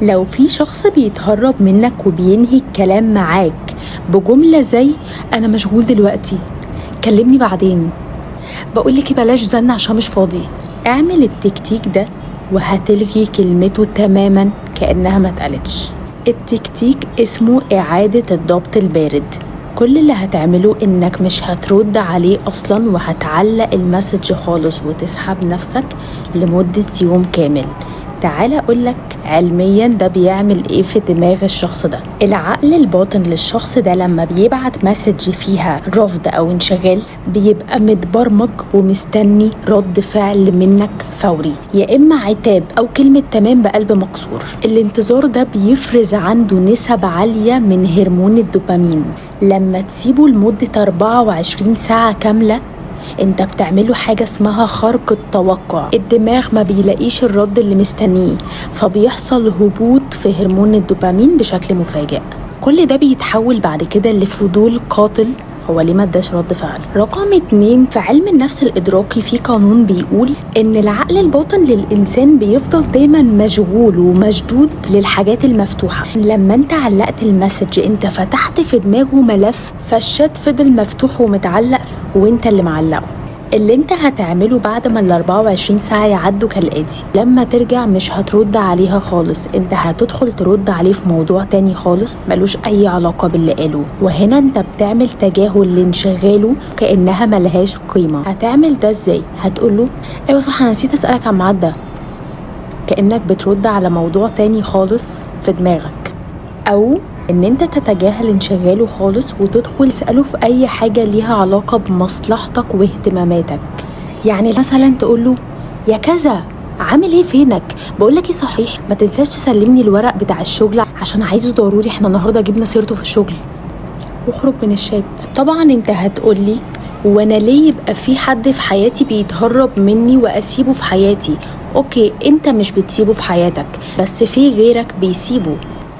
لو في شخص بيتهرب منك وبينهي الكلام معاك بجملة زي أنا مشغول دلوقتي، كلمني بعدين، بقولك بلاش زن عشان مش فاضي، اعمل التكتيك ده وهتلغي كلمته تماما كأنها ما اتقالتش. التكتيك اسمه إعادة الضبط البارد. كل اللي هتعمله إنك مش هترد عليه أصلا، وهتعلق ال message خالص وتسحب نفسك لمدة يوم كامل. تعال أقولك علميا ده بيعمل إيه في دماغ الشخص ده. العقل الباطن للشخص ده لما بيبعت message فيها رفض أو انشغال بيبقى متبرمج ومستني رد فعل منك فوري، يا إما عتاب أو كلمة تمام بقلب مكسور. الانتظار ده بيفرز عنده نسب عالية من هرمون الدوبامين. لما تسيبه لمدة 24 ساعة كاملة انت بتعمله حاجة اسمها خرق التوقع. الدماغ ما بيلاقيش الرد اللي مستنيه، فبيحصل هبوط في هرمون الدوبامين بشكل مفاجئ. كل ده بيتحول بعد كده لفضول قاتل، هو ليه ما اداش رد فعل؟ رقم 2، في علم النفس الإدراكي في قانون بيقول إن العقل الباطن للإنسان بيفضل دايما مشغول ومشدود للحاجات المفتوحة. لما انت علقت ال message انت فتحت في دماغه ملف، فالشات فضل مفتوح ومتعلق وانت اللي معلقه. اللي انت هتعمله بعد ما ال 24 ساعة يعدوا كالآتي: لما ترجع مش هترد عليها خالص، انت هتدخل ترد عليه في موضوع تاني خالص ملوش اي علاقة باللي قاله، وهنا انت بتعمل تجاهل لانشغاله كأنها ملهاش قيمة. هتعمل ده ازاي؟ هتقوله ايوه صح انا نسيت اسألك عن الميعاد ده، كأنك بترد على موضوع تاني خالص في دماغك. او ان انت تتجاهل انشغاله خالص وتدخل تسأله في اي حاجة ليها علاقة بمصلحتك واهتماماتك. يعني مثلا تقوله يا كذا عامل ايه فينك، بقولك ايه صحيح ما تنساش تسلمني الورق بتاع الشغل عشان عايزه ضروري، احنا النهارده جبنا سيرته في الشغل، واخرج من الشات. طبعا انت هتقولي وانا ليه يبقى في حد في حياتي بيتهرب مني واسيبه في حياتي؟ okay انت مش بتسيبه في حياتك، بس في غيرك بيسيبه.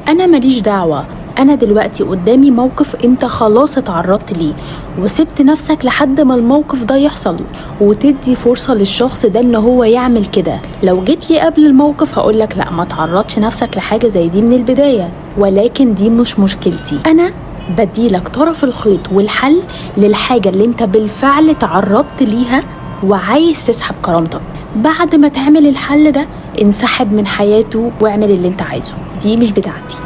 انا ماليش دعوة، انا دلوقتي قدامي موقف انت خلاص اتعرضت ليه وسبت نفسك لحد ما الموقف ده يحصل، وتدي فرصة للشخص ده ان هو يعمل كده. لو جيت لي قبل الموقف هقولك لا ما تعرضش نفسك لحاجة زي دي من البداية، ولكن دي مش مشكلتي. انا بديلك طرف الخيط والحل للحاجة اللي انت بالفعل تعرضت ليها وعايز تسحب كرامتك. بعد ما تعمل الحل ده انسحب من حياته واعمل اللي انت عايزه، دي مش بتاعتي.